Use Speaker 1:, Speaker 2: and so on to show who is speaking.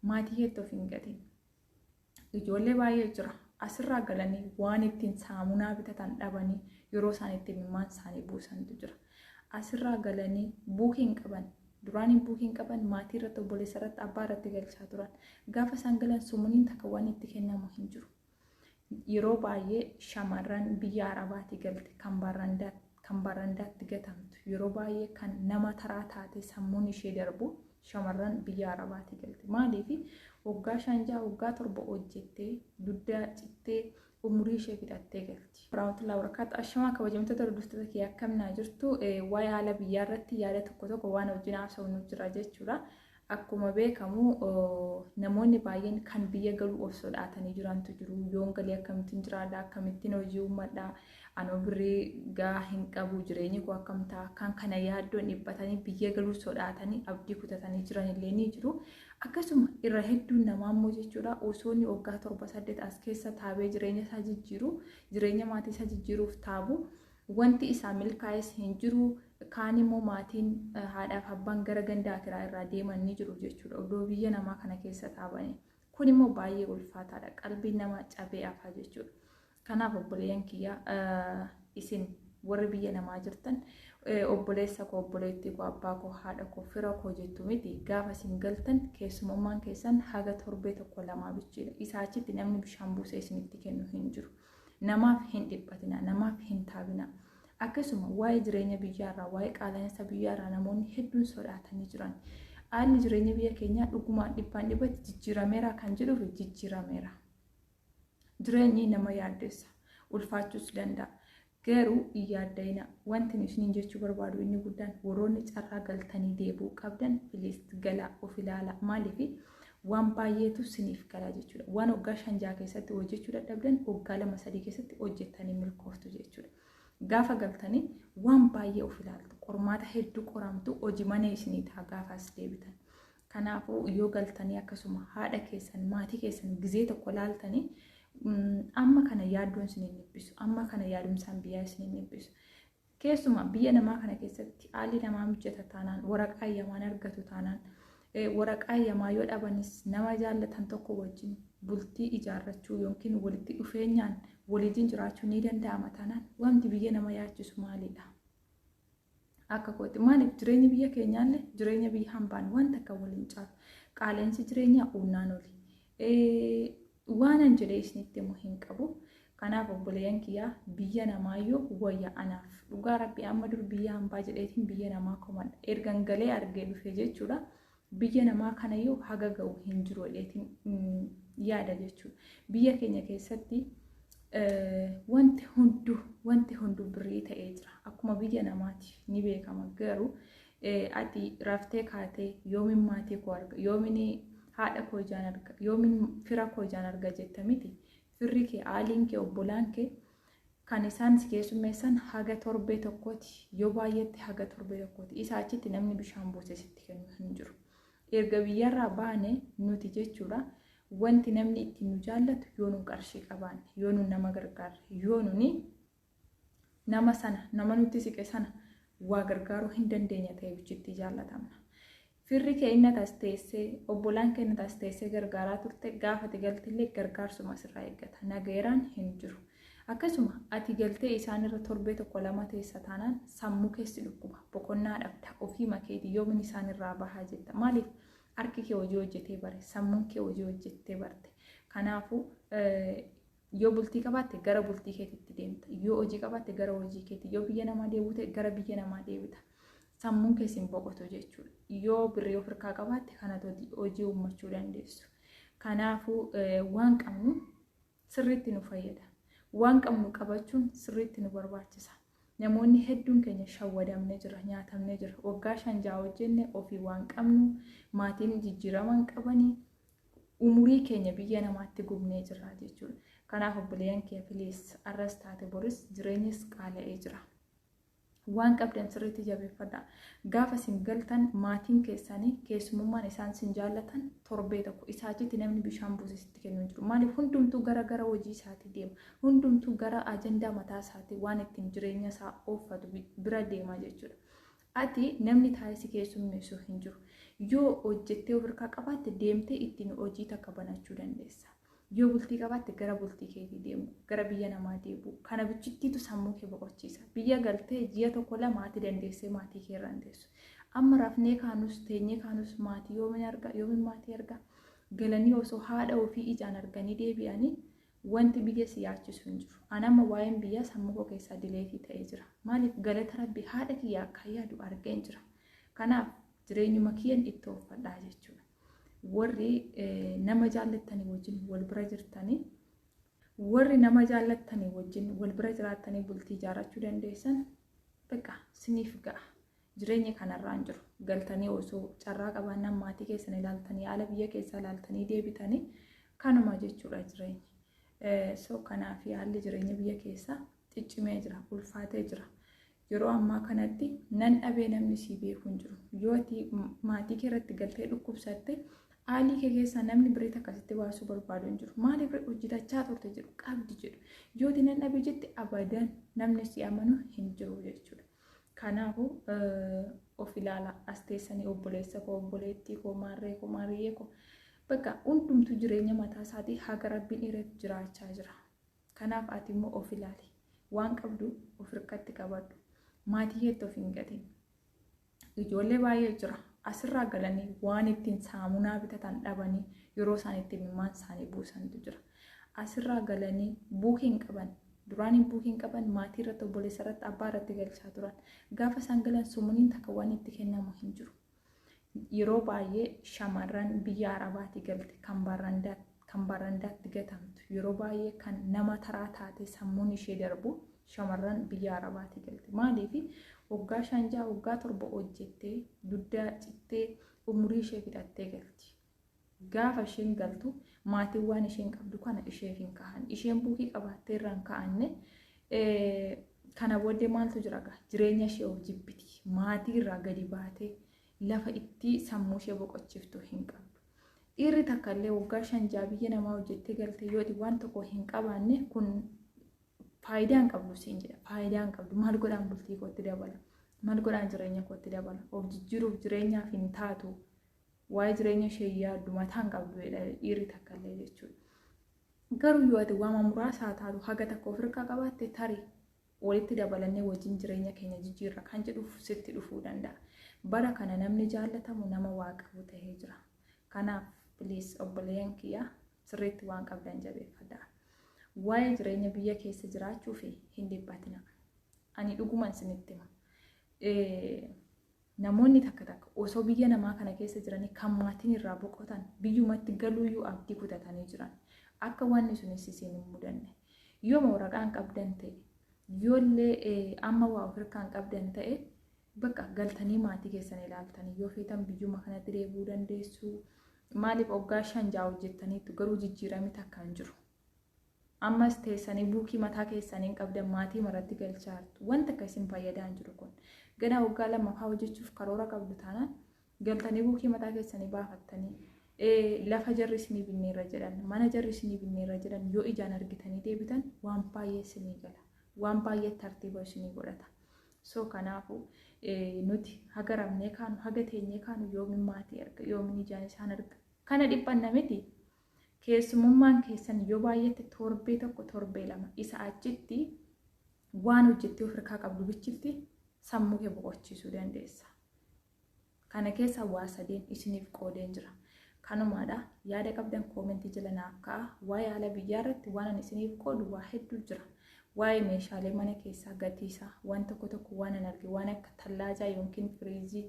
Speaker 1: Maatii keetti of hin gatin. Ijoollee baay'ee jira. Asirraa galanii waan ittiin saamunaa bitatan dhabanii yeroo isaan itti imimmaan isaanii buusantu jira. Asirraa galanii buukii hin qaban. Duraan buukii hin qaban, maatii irratti, obboleessa irratti, abbaa irratti galchaa turan. Gaafa isaan galan sumuuniin takka waan itti kennamu hin jiru. Yeroo baay'ee shamarran biyya Arabaatii galte kan barandaatti gatamtu, yeroo baay'ee kan nama taraa taate sammuun ishee darbu shamarran biyya Arabaatii galte. Maaliif? Waggaa 5, 6, waggaa 7 hojjettee dugda cittee umurii ishee fixattee galti. Rahmatullahi wabarakaatu. Ashamaa kabajamtoota hordoftoota kiyya, akkam naa jirtu? Waa'ee haala biyyaa irratti yaada tokko tokko waan wajjin haasofnu jira jechuudha. Akkuma beekamu namoonni baay'een kan biyya galuu of sodaatanii jirantu jiru. Yoon galee akkamittiin jiraadha? Akkamittiin hojii uummadha? Anoo birrii gahaa hin qabu, jireenyi koo akkam ta'a? Kan kana yaaddoon dhiphatanii biyya galuu sodaatanii abdii kutatanii jiran illee ni jiru. Akkasuma irra hedduun namaa immoo jechuudha, osoo inni waggaa 7, 8 as keessa taabee jireenya isaa jijjiiru, jireenya maatii isaa jijjiiruuf taabu, wanti isaa milkaa'es hin jiru. Kaan immoo maatiin haadhaaf abbaan gara ganda akiraa irraa deeman ni jiru jechuudha. Odoo biyya namaa kana keessa taabanii. Kun immoo baay'ee ulfaataadha. Qalbiin namaa cabee hafaa jechuudha. Kanaaf obboleeyyan kiyya, isin warri biyya namaa jirtan, obboleessa koo, obboleettii koo, abbaa koo, haadha koo, fira koo jettu miti, gaafa isin galtan keessumummaan keessan haga torbee tokko lamaa bichiidha. Isaa achitti namni bishaan buusee isinitti kennu hin jiru. Namaaf hin dhiphatina, namaaf hin taabina. Akkasuma waa'ee jireenya biyyaarraa, waa'ee qaala'insa biyyaarraa namoonni hedduun sodaatanii jiran. Haalli jireenya biyya keenyaa dhugumaan dhibbaan dhibbatti jijjiirameera kan jedhuuf jijjiirameera. Jireenyi nama yaaddessa. Ulfaachuus danda'a. Garuu hin yaadda'ina. Wanti nu isiniin jechuu barbaadu inni guddaan, warroonni carraa galtanii deebi'uu qabdan, please galaa of ilaala. Maaliif? Waan baay'eetu siniif gala jechuudha. Waan waggaa 5, 6 keessatti hojjechuu dadhabdan waggaa 2, 3 keessatti hojjettanii milkooftu jechuudha. Gaafa galtanii waan baay'ee of ilaaltu. Qormaata hedduu qoramtu, hojii mana isinii ta'a gaafa as deebitan. Kanaafuu yoo galtanii akkasuma haadha keessan, maatii keessan gizee tokko laaltanii, amma kana yaaddoon isin hin dhiphisu. Amma kana yaadumsaan biyyaa isin hin dhiphisu. Keessumaa biyya namaa kana keessatti haalli namaa mijata taanaan, waraqaa eeyyamaan argatu taanaan, waraqaa eeyyamaa yoo dhabanis nama jaallatan tokko wajjin bultii ijaarrachuu yookiin walitti dhufeenyaan waliin jiraachuu ni danda'ama taanaan, wanti biyya nama yaachisu maalidha? Akka kooti, maaliif jireenyi biyya keenyaallee jireenya biyya hambaan wanta akka waliin caalu. Qaala'insi jireenyaa humnaan oli. Waanan jedhee isinitti immoo hin qabu. Kanaaf obboleeyyan kiyyaa, biyya namaayyuu wayya anaaf. Dhugaa Rabbi, amma dur biyya hambaa jedheetiin biyya namaa komadha. Ergan galee argee dhufe jechuudha. Biyya namaa kanayyuu haga ga'u hin jiru jedheetiin yaada jechuudha. Biyya keenya keessatti wanti hunduu birrii ta'ee jira. Akkuma biyya namaati ni beekama, garuu ati raftee kaatee yoomin maatii koo arga, yoomin haadha koo ijaan arga, yoomin fira koo ijaan arga jetta miti. Firri kee, aaliin kee, obbolaan kee kan isaan si keessummeessan haga torbee tokkooti, yoo baay'etti haga torbee tokkooti. Isa achitti namni bishaan buusee sitti kennu hin jiru. Erga biyyarraa baane nuti jechuudha, wanti namni ittiin nu jaallatu yoo nu qarshii qabaanne, yoo nu nama gargaarre, yoo nuni nama sana, nama nutti siqe sana waa gargaaruu hin dandeenya ta'e bichitti jaallatamna. Firri kee inni as teessee, obbolaan kee inni as teessee gargaaraa turte, gaafa ati galtillee gargaarsuma sirraa eeggata. Nagayeeraan hin jiru. Akkasuma ati galtee isaan irra torbee tokko lama teessa taanaan sammuu keessi dhukkuba. Boqonnaa dhabda. Ofii makeeti yoomin isaan irraa bahaa jetta. Maaliif? Harki kee hojii hojjetee bare, sammuun kee hojii hojjettee barte. Kanaafuu yoo bultii qabaatte gara bultii keetitti deemta. Yoo hojii qabaatte gara hojii keetti. Yoo biyya namaa deebite gara biyya namaa deebita. Sammuun keessi hin boqotu jechuudha. Yoo birrii of harkaa qabaatte kanatu hojii uummachuu dandeessu. Kanaafuu waan qabnu sirriitti nu fayyada. Waan qabnu qabachuun sirriitti nu barbaachisa. Namoonni hedduun keenya shawwadamnee jira, nyaatamnee jira. Waggaa 5, 6 hojjenne ofii waan qabnu, maatiin jijjiirama hin qabanii, umurii keenya biyya namaatti gubnee jira jechuudha. Kanaaf obboleeyyan kee, please, arras taate boris jireenyis qaala'ee jira. Waan qabdan sirriitti jabeeffadha. Gaafa isin galtan maatiin keessanii keessumummaan isaan sin jaallatan torbee tokko, isaa achitti namni bishaan buusee sitti kennu hin jiru. Maaliif? Hundumtuu gara hojii isaatii deema. Hundumtuu gara ajandaa mataa isaatii, waan ittiin jireenya isaa ooffatu bira deema jechuudha. Ati namni taa'ee si keessummeessu hin jiru. Yoo hojjettee of harkaa qabaatte deemtee ittiin hojii takka banachuu dandeessa. Yoo bultii qabaatte gara bultii keetii deemu, gara biyya namaa deebi'u. Kana bichittiitu sammuu kee boqochiisa. Biyya galtee ji'a tokko lama ati dandeessee maatii kee irra hin teessu. Amma rafnee kaanus teenyee kaanus maatii yoomin arga, yoomin maatii arga. Galanii osoo haadha ofii ijaan arganii deebi'anii wanti biyya si yaachisu hin jiru. Ani amma waa'een biyyaa sammuu koo keessaa dileetii ta'ee jira. Maaliif galata Rabbi haadha kiyya akka yaadu argeen jira. Kanaaf jireenyuma kiyyan itti uffadhaa jechuudha. Warri nama jaallattanii wajjin wal bira jirtanii, warri nama jaallattanii wajjin wal bira jiraattanii bultii ijaarrachuu dandeessan bakka siniif ga'a. Jireenya kanarraa hin jiru. Galtanii osoo carraa qabaannaan maatii keessan ilaaltanii haala biyya keessaa ilaaltanii deebitanii kanuma jechuudha jireenyi. So kanaaf haalli jireenya biyya keessaa ciccimee jira, ulfaatee jira. Yeroo ammaa kanatti nan dhabee namni sii beeku hin jiru. Yoo ati maatii kee irratti galtee dhukkubsatte haalli kee keessaa namni birrii akkasitti baasuu barbaadu hin jiru. Maaliif hojjetachaa turte jedhu qabdi jedhu. Yoo ati nan dhabee jette abadan namni si amanu hin jiru jechuudha. Kanaafuu of ilaala as teessanii obboleessa koo, obboleettii koo, maarree koo, maariyyee koo. Bakka hundumtuu jireenya mataa isaatii haga Rabbiin irratti jiraachaa jira. Kanaaf ati immoo of ilaali. Waan qabdu of hirkatti qabadhu. Maatii keetti of hin gatin. Ijoollee baay'ee jira. Asirraa galanii waan ittiin saamunaa bitatan dhabanii yeroo isaan itti imimmaan isaanii buusantu jira. Asirraa galanii buukii hin qaban. Duraan buukii hin qaban maatii irratti, obboleessa irratti, abbaa irratti galchaa turan. Gaafa isaan galan sumuuniin takka waan itti kennamu hin jiru. Yeroo baay'ee shamarran biyya Arabaatii galte kan barandaatti gatamtu, yeroo baay'ee kan nama taraa taate sammuun ishee darbu shamarran biyya Arabaatii galte. Maaliif waggaa 5 6 waggaa 7 hojjettee dugda cittee umurii ishee fixattee galti. Gaafa isheen galtu maatiin waan isheen qabdu kana isheef hin kaa'an. Isheen buukii qabaattee irra hin kaa'anne kana booddee maaltu jira gaa? Jireenya ishee of jibbiti. Maatii irraa gadi baatee lafa itti sammuu ishee boqochiiftu hin qabdu. Dhiirri takka illee waggaa 5 6 biyya namaa hojjettee galte yoo waan tokko hin qabaanne kun faayidaa hin qabdu siin jedha. Faayidaa hin qabdu. Maal godhaan bultii kootti dabala? Maal godhaan jireenya kootti dabala? Of jijjiiruuf jireenyaaf hin taatu. Waa'ee jireenya ishee yaaddu mataa hin qabdu dhiirri takka illee jechuudha. Garuu yoo ati waama muraasaa taatu haga takka of hirkaa qabaatte tarii walitti dabalannee wajjin jireenya keenya jijjiirra kan jedhuuf sitti dhufuu danda'a. Bara kana namni jaallatamu nama waa qabu ta'ee jira. Kanaaf please obboleeyyan kiyya sirriitti waan qabdan jabeeffadhaa. Waa'ee jireenya biyya keessa jiraachuu fi hin dhiphatina. Ani dhuguman isinitti hima. Namoonni takka takka osoo biyya namaa kana keessa jiranii kan maatiin irraa boqotan biyyumatti galuuyyuu abdii kutatanii jiran. Akka wanni sunis isin hin mudanne. Yooma waraqaan qabdan ta'e, yoollee amma waa of harkaan qabdan ta'e bakka galtanii maatii keessan ilaaltanii yoo feetan biyyuma kanatti deebi'uu dandeessu. Maaliif waggaa 5 6 hojjettaniitu garuu jijjiiramni takka hin jiru. Ammas teessanii buukii mataa keessanii hin qabdan maatii maratti galchaa jirtu. Wanta akka isin fayyadaa hin jiru kun. Ganaa waggaa 2 fa'aa hojjechuuf karoora qabdu taanaan galtanii buukii mataa keessanii baafattanii lafa jarri isinii binneerra jedhan, mana jarri isinii binneerra jedhan yoo ijaan argitanii deebitan waan baay'ee isinii gala. Waan baay'ee tartiiba isinii godhata. So kanaafuu nuti haga rafnee kaanu, haga teenyee kaanu yoomin maatii arga, yoomin ijaan isaan arga. Kana dhiphanna miti. Keessumummaan keessan yoo baay'atte torbee tokko torbee lama isa achitti waan hojjettee of harkaa qabdu bichitti sammuu kee boqochiisuu dandeessa. Kana keessa waa sadeen isiniif qoodeen jira. Kanumaadha yaada qabdan koomentii jala naaf ka'a. Waa'ee haala biyyaa irratti waan ani isiniif qoodu waa hedduu jira. Waa'ee meeshaalee mana keessaa gatii isaa waan tokko tokko waan an arge waan akka tallaajaa yookiin firiizii.